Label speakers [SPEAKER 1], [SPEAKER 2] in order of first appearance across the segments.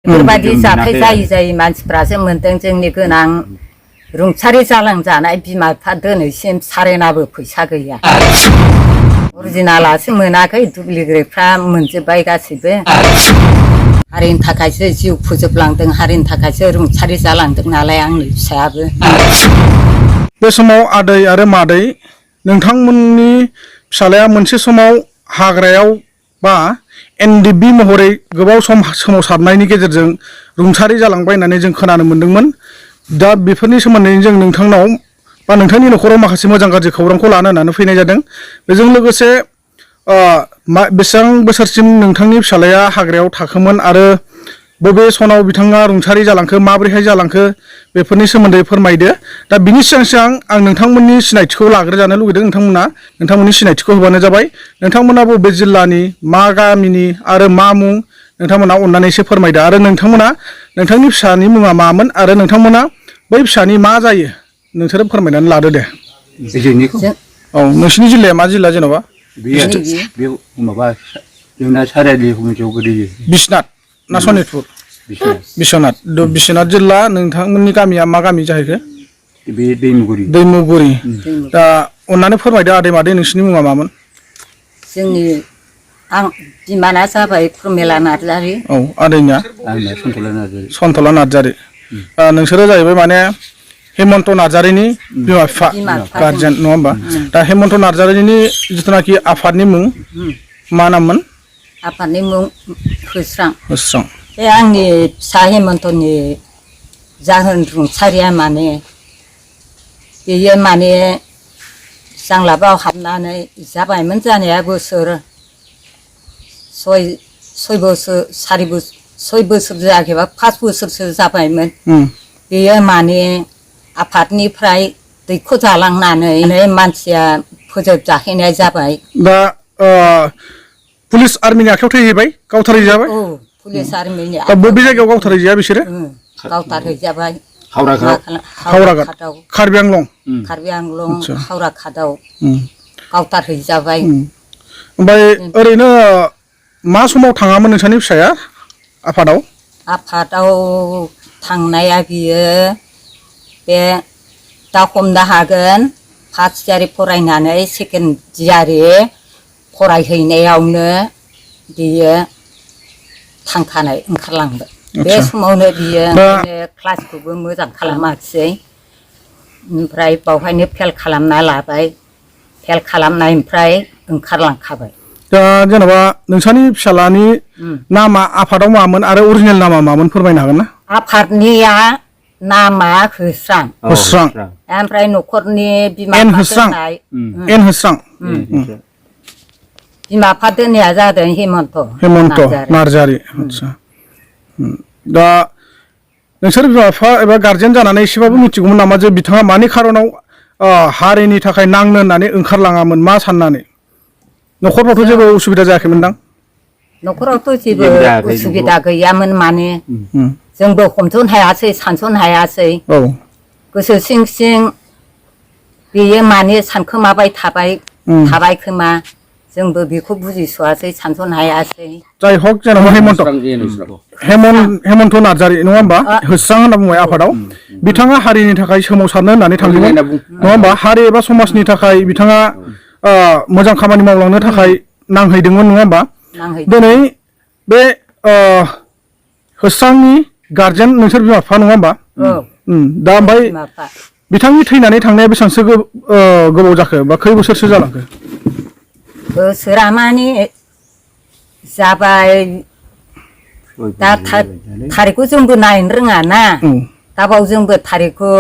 [SPEAKER 1] बेफोरबायदि जाथाय जायै जायै मानसिफ्रासो मोनदों जोंनि गोनां रुंसारि जालांजानाय बिमा बिफा दिनैसिम सारेनाबो फैसा गैया। अरिजिनालासो मोनाखै डुप्लिकेटफ्रा मोनजोब्बाय गासैबो। हारिनि थाखायसो जिउ फोजोबलांदों, हारिनि थाखायसो रुंसारि जालांदों नालाय आंनि फिसायाबो।
[SPEAKER 2] बे समाव आदै आरो मादै नोंथांमोननि फिसालाया मोनसे समाव हाग्रायाव बा एनडिबि महरै गोबाव सम सोमावसारनायनि गेजेरजों रुंसारि जालांबाय होननानै जों खोनानो मोन्दोंमोन। दा बेफोरनि सोमोन्दै जों नोंथांनाव बा नोंथांनि न'खराव माखासे मोजां गाज्रि खौरांखौ लानो होननानै फैनाय जादों। बेजों लोगोसे बेसेबां बोसोरसिम नोंथांनि फिसालाया हाग्रायाव थाखोमोन आरो बबे सनाव बिथाङा रुंसारि जालांखो, माबोरैहाय जालांखो, बेफोरनि सोमोन्दै फोरमायदो। दा बिनि सिगां आं नोंथांमोननि सिनायथिखौ लाग्रोजानो लुगैदों। नोंथांमोननि सिनायथिखौ होबानो जाबाय। नोंथांमोना बबे जिल्लानि, मा गामिनि आरो मा मुं, नोंथांमोना अननानै एसे फोरमायदो। आरो नोंथांनि फिसानि मुङा मामोन आरो नोंथांमोना बै फिसानि मा जायो, नोंसोरो फोरमायनानै लादो दे। औ, नोंसिनि जिल्लाया मा जिल्ला जेन'बा?
[SPEAKER 3] जोंना सारियालि हमसेयाव गोलैयो।
[SPEAKER 2] बिश्वनाथ ना सनितपुर? बिश्वनाथ। बिश्वनाथ जिल्ला। नोंथांमोननि गामिया मा गामि जाहैखो?
[SPEAKER 3] बे दैमुगुरि।
[SPEAKER 2] दैमुगुरि। दा अननानै फोरमायदो आदै मादै नोंसिनि मुङा मामोन?
[SPEAKER 1] जोंनि बिमाना जाबाय प्रमेला नार्जारि।
[SPEAKER 2] औ, आदैनिया?
[SPEAKER 3] आंना सन्तला नार्जारि।
[SPEAKER 2] सन्तला नार्जारि। नोंसोरो जाहैबाय माने हेमन्त नार्जारिनि बिमा बिफा, गारजेन, नङा होमबा? दा हेमन्त नार्जारिनि जिथुनाखि आफादनि मुं मा नाममोन?
[SPEAKER 1] आफादनि मुं होस्रां।
[SPEAKER 2] होस्रां।
[SPEAKER 1] बे आंनि फिसा हेमन्तनि जाहोन रुंसारिया माने बेयो माने जांलाबाव हाबनानै जाबायमोन जानाया बोसोर 6 बोसोर जायाखैबा 5 बोसोरसो जाबायमोन। बेयो माने आफादनिफ्राय दैख' जालांनानै मानसिया फोजोबजाहैनाय जाबाय।
[SPEAKER 2] दा पुलिस आर्मिनि आखायाव थैहैबाय, गावथारहैजाबाय?
[SPEAKER 1] औ, पुलिस आर्मिनि
[SPEAKER 2] दा बबे जायगायाव गावथारहैजाया बिसोरो?
[SPEAKER 1] गावथारहैजाबाय
[SPEAKER 2] हावराघाट, कार्बि आंलं,
[SPEAKER 1] हावराघाटआव गावथारहैजाबाय।
[SPEAKER 2] ओमफ्राय ओरैनो मा समाव थाङामोन नोंसानि फिसाया आफादाव?
[SPEAKER 1] आफादाव थांनाया बियो बे दा हमनो हागोन फार्स्ट इयार फरायनानै सेकेन्ड इयार फरायहैनायावनो बियो ओंखारलांबाय। बे समावनो बियो क्लासखौबो मोजां खालामाखिसै, ओमफ्राय बावहायनो फेल खालामना लाबाय। फेल खालामनायनिफ्राय ओंखारलांखाबाय।
[SPEAKER 2] दा जेन'बा नोंसानि फिसालानि नामा आफादाव मामोन आरो अरिजिनेल नामा मामोन फोरमायनो हागोन ना?
[SPEAKER 1] आफादनिया नामा होस्रां।
[SPEAKER 2] होस्रां।
[SPEAKER 1] ओमफ्राय न'खरनि बिमा
[SPEAKER 2] होस्रां।
[SPEAKER 1] बिमा बिफा दोननाया जादों हेमन्त
[SPEAKER 2] नार्जारि। आदसा। दा नोंसोर बिमा बिफा एबा गारजेन जानानै एसेबाबो मिथिगौमोन नामा जे बिथाङा मानि खारनाव हारिनि थाखाय नांनो होननानै ओंखारलाङामोन, मा साननानै? न'खरफ्रावथ' जेबो उसुबिदा जायाखैमोनदां?
[SPEAKER 1] न'खरावथ' जेबो उसुबिदा गैयामोन, माने जोंबो हमस'नो हायासै, सानस'नो हायासै। गोसो सिं सिं बेयो माने सानखोमाबाय थाबाय खोमा, जोंबो बेखौ बुजिस'वासै, सानस'नो हायासै।
[SPEAKER 2] जाय हक, जेनेबा हेमन्त नार्जारि, नङा होमबा? होस्रां होनना बुंबाय आफादाव। बिथाङा हारिनि थाखाय सोमावसारनो होननानै थांदोंमोन, नङा होमबा? हारि एबा समाजनि थाखाय बिथाङा मोजां खामानि मावलांनो थाखाय नांहैदोंमोन, नङा होमबा? दिनै बे होस्रांनि गारजेन नोंसोर बिमा बिफा, नङा होमबा? दा ओमफ्राय बिथांनि थैनानै थांनाया बेसेबांसो गोबाव जाखो बा खै बोसोरसो जालांखो?
[SPEAKER 1] बोसोरा माने जाबाय, दा थारिखखौ जोंबो नायनो रोङा ना, दाबाव जोंबो थारिखखौ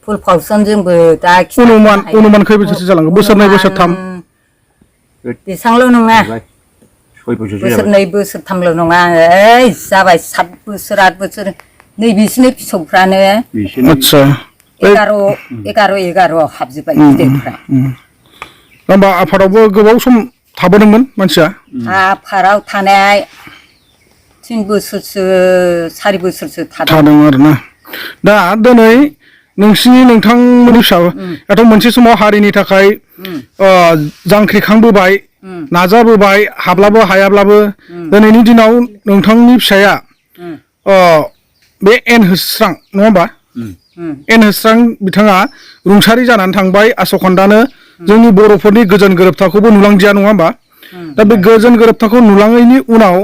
[SPEAKER 1] फुल फावसन जोंबो दा
[SPEAKER 2] अनुमान खै बोसोरसो जालांखो? बोसोरनै, बोसोरथाम?
[SPEAKER 1] बेसांल' नङा, बोसोरनै बोसोरथामल' नङा, जाबाय 7 बोसोर 8 बोसोर। नै बिसोरनि फिसौफ्रानो 11 हाबजोब्बाय गिदिरफ्रा।
[SPEAKER 2] होमबा आफादावबो गोबाव सम थाबोदोंमोन मानसिया?
[SPEAKER 1] आफादाव थानाय 3 बोसोरसो 4 बोसोरसो
[SPEAKER 2] थादों आरोना। दा दिनै नोंथांमोननि फिसायाथ' मोनसे समाव हारिनि थाखाय जांख्रिखांबोबाय, नाजाबोबाय, हाब्लाबो हायाब्लाबो। दिनैनि दिनाव नोंथांनि फिसाया बे एन होस्रां नङा होमबा एन होस्रां बिथाङा रुंसारि जानानै थांबाय आसखान्दानो जोंनि बर'फोरनि गोजोन गोरोबथाखौबो नुलांदिया नङा होमबा दा बे गोजोन गोरोबथाखौ नुलाङैनि उनाव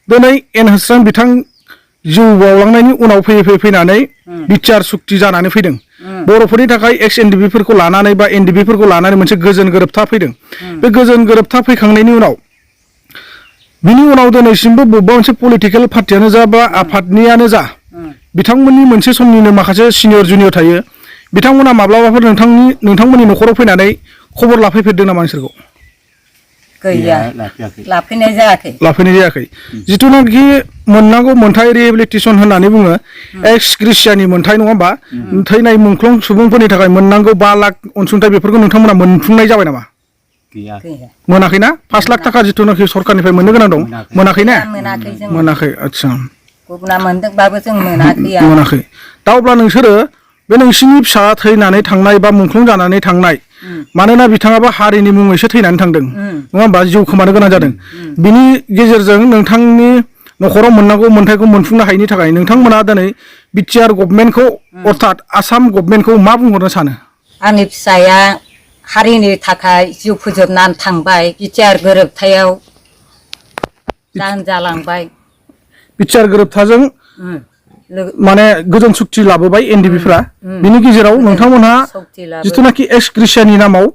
[SPEAKER 2] दिनै एन होस्रां बिथां जिउ बावलांनायनि उनाव फैनानै बिटिआर सुक्ति जानानै फैदों बर'फोरनि थाखाय एक्स एनडिबिफोरखौ लानानै बा एनडिबिफोरखौ लानानै मोनसे गोजोन गोरोबथा फैदों बे गोजोन गोरोबथा फैखांनायनि उनाव बिनि उनाव दिनैसिमबो बबेबा मोनसे पलिटिकेल पार्टियानो जा बा आफादनियानो जा बिथांमोननि मोनसे समनिनो माखासे सिनियर जुनियर थायो बिथांमोना माब्लाबाफोर नोंथांमोननि न'खराव फैनानै खबर लाफैफेरदों नामा नोंसोरखौ
[SPEAKER 1] गैया लाफैनाय
[SPEAKER 2] जायाखै जिथुनाखि मोननांगौ मोन्थाय रिहेबिलिटेसन होननानै बुङो एक्स ग्रेसियानि मोन्थाय नङा होमबा थैनाय मुंख्लं सुबुंफोरनि थाखाय मोननांगौ 5 लाख अनसुंथाइ बेफोरखौ नोंथांमोना मोनफुंनाय जाबाय नामा मोनाखैना 5 लाख थाखा जिथुनाखि सरकारनिफ्राय मोननो गोनां दं मोनाखै ना मोनाखै आच्छा
[SPEAKER 1] गुबुना मोनदोंबाबो जों मोनाखै
[SPEAKER 2] दा अब्ला नोंसोरो बे नोंसिनि फिसा थैनानै थांनाय बा मुंख्लं जानानै थांनाय मानोना बिथाङाबो हारिनि मुङैसो थैनानै थांदों नङा होमबा जिउ खोमानो गोनां जादों बिनि गेजेरजों नोंथांनि न'खराव मोननांगौ मोन्थायखौ मोनफुंनो हायैनि थाखाय नोंथांमोना दिनै बिटिआर गभर्नमेन्टखौ अर्थात आसाम गभर्नमेन्टखौ मा बुंहरनो सानो
[SPEAKER 1] आंनि फिसाया हारिनि थाखाय जिउ फोजोबनानै थांबाय बिटिआर गोरोबथायाव जालांबाय
[SPEAKER 2] बिटिआर गोरोबथाजों माने गोजोन सुक्ति लाबोबाय एनडिबिफ्रा बिनि गेजेराव नोंथांमोनहा जिथुनाखि एक्स ग्रेसियानि नामाव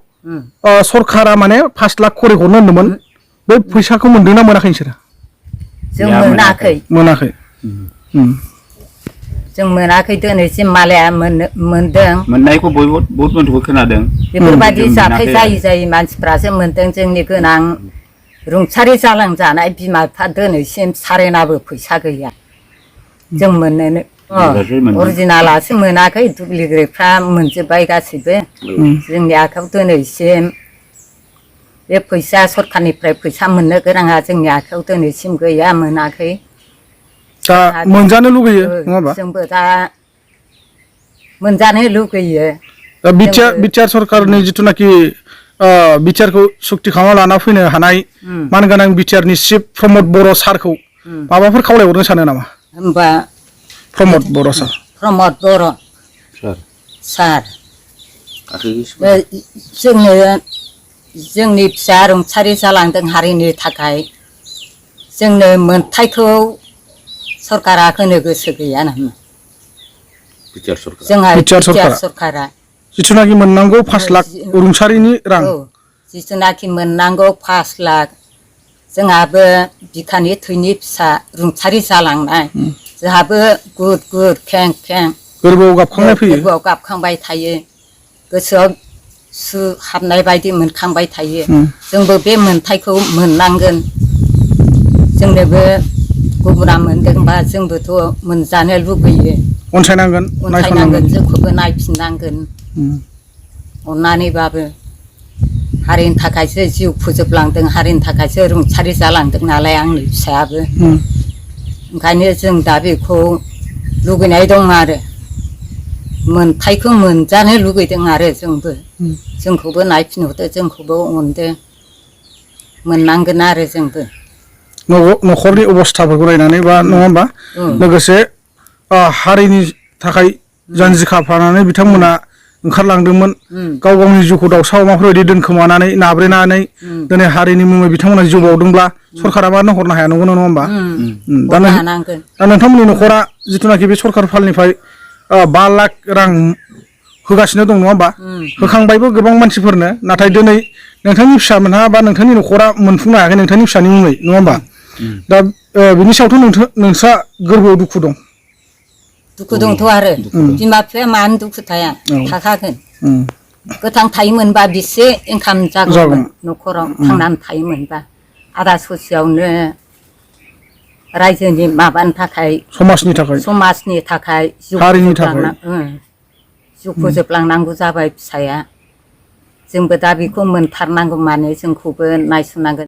[SPEAKER 2] सरकारा माने 5 लाख खरि हरनो होनदोंमोन बे फैसाखौ मोनदोंना मोनाखै नोंसोरो
[SPEAKER 1] जों मोनाखै जों मोनाखै दिनैसिम मालाया मोनदों
[SPEAKER 3] मोननायखौ बहुत मानसिखौ खोनादों
[SPEAKER 1] बेफोरबायदि जाथाय जायै मानसिफ्रासो मोनदों जोंनि गोनां रुंसारि जालांजानाय बिमा बिफा दिनैसिम सारेनाबो फैसा गैया जों मोननोनो अरिजिनालासो मोनाखै डुप्लिकेटफ्रा मोनजोब्बाय गासैबो जोंनि आखायाव दिनैसिम बे फैसा सरकारनिफ्राय फैसा मोननो गोनाङा जोंनि आखायाव दिनैसिम गैया मोनाखै
[SPEAKER 2] दा मोनजानो लुगैयो नङा होमबा
[SPEAKER 1] जोंबो दा मोनजानो लुगैयो
[SPEAKER 2] दा बिटिआर सरकारनि जिथुनाखि बिटिआरखौ सुक्ति खालामना लाना फैनो हानाय मानगोनां बिटिआरनि चिफ प्रमद बर' सारखौ माबाफोर खावलायहरनो सानो नामा
[SPEAKER 1] होमबा
[SPEAKER 2] प्रमद बर' सार
[SPEAKER 1] सार जोंनि फिसा रुंसारि जालांदों हारिनि थाखाय जोंनो मोन्थायखौ सरकारा होनो गोसो गैया नामा जोंहा बिटिआर सरकारा
[SPEAKER 2] जिथुनाखि मोननांगौ 5 लाख रुंसारिनि रां
[SPEAKER 1] जिथुनाखि मोननांगौ 5 लाख जोंहाबो बिखानि थैनि फिसा रुंसारि जालांनाय जोंहाबो गुद खें गोरबोआव गाबखांबाय थायो गोसोआव सु हाबनाय बायदि मोनखांबाय थायो जोंबो बे मोन्थायखौ मोननांगोन जोंनोबो गुबुना मोनदोंबा जोंबोथ' मोनजानो लुबैयो
[SPEAKER 2] अनसायनांगोन
[SPEAKER 1] जोंखौबो नायफिननांगोन अननानैबाबो हारिनि थाखायसो जिउ फोजोबलांदों हारिनि थाखायसो रुंसारि जालांदों नालाय आंनि फिसायाबो ओंखायनो जों दा बेखौ लुगैनाय दं आरो मोन्थायखौ मोनजानो लुगैदों आरो जोंखौबो नायफिनहरदो जोंखौबो अनदो मोननांगोन आरो जोंबो
[SPEAKER 2] न'खरनि अबस्थाफोरखौ नायनानै बा नङा होमबा लोगोसे हारिनि थाखाय जानजि खाफ्रानानै बिथांमोना ओंखारलांदोंमोन गाव गावनि जिउखौ दाउसा अमाफोरबायदि दोनखोमानानै नाब्रेनानै दिनै हारिनि मुङै बिथांमोना जिउ बावदोंब्ला सरकारा मानो हरनो हाया नंगौना नङा होमबा दा नोंथांमोननि न'खरा जिथुनाखि बे सरकार फालनिफ्राय 5 लाख रां होगासिनो दं नङा होमबा होखांबायबो गोबां मानसिफोरनो नाथाय दिनै नोंथांनि फिसामोनहा बा नोंथांनि न'खरा मोनफुंनो हायाखै नोंथांनि फिसानि मुङै नङा होमबा दा बिनि सायावथ' नोंस्रा गोरबोआव दुखु दंथ' आरो
[SPEAKER 1] बिमा बिफाया मानो दुखु थाया थाखागोन गोथां थायोमोनबा बेसे इनकाम जागौमोन न'खराव थांनानै थायोमोनबा आदा ससेयावनो रायजोनि माबानि थाखाय समाजनि थाखाय जिउ फोजोबलांनांगौ जाबाय फिसाया जोंबो दा बेखौ मोनथारनांगौ माने जोंखौबो नायसननांगोन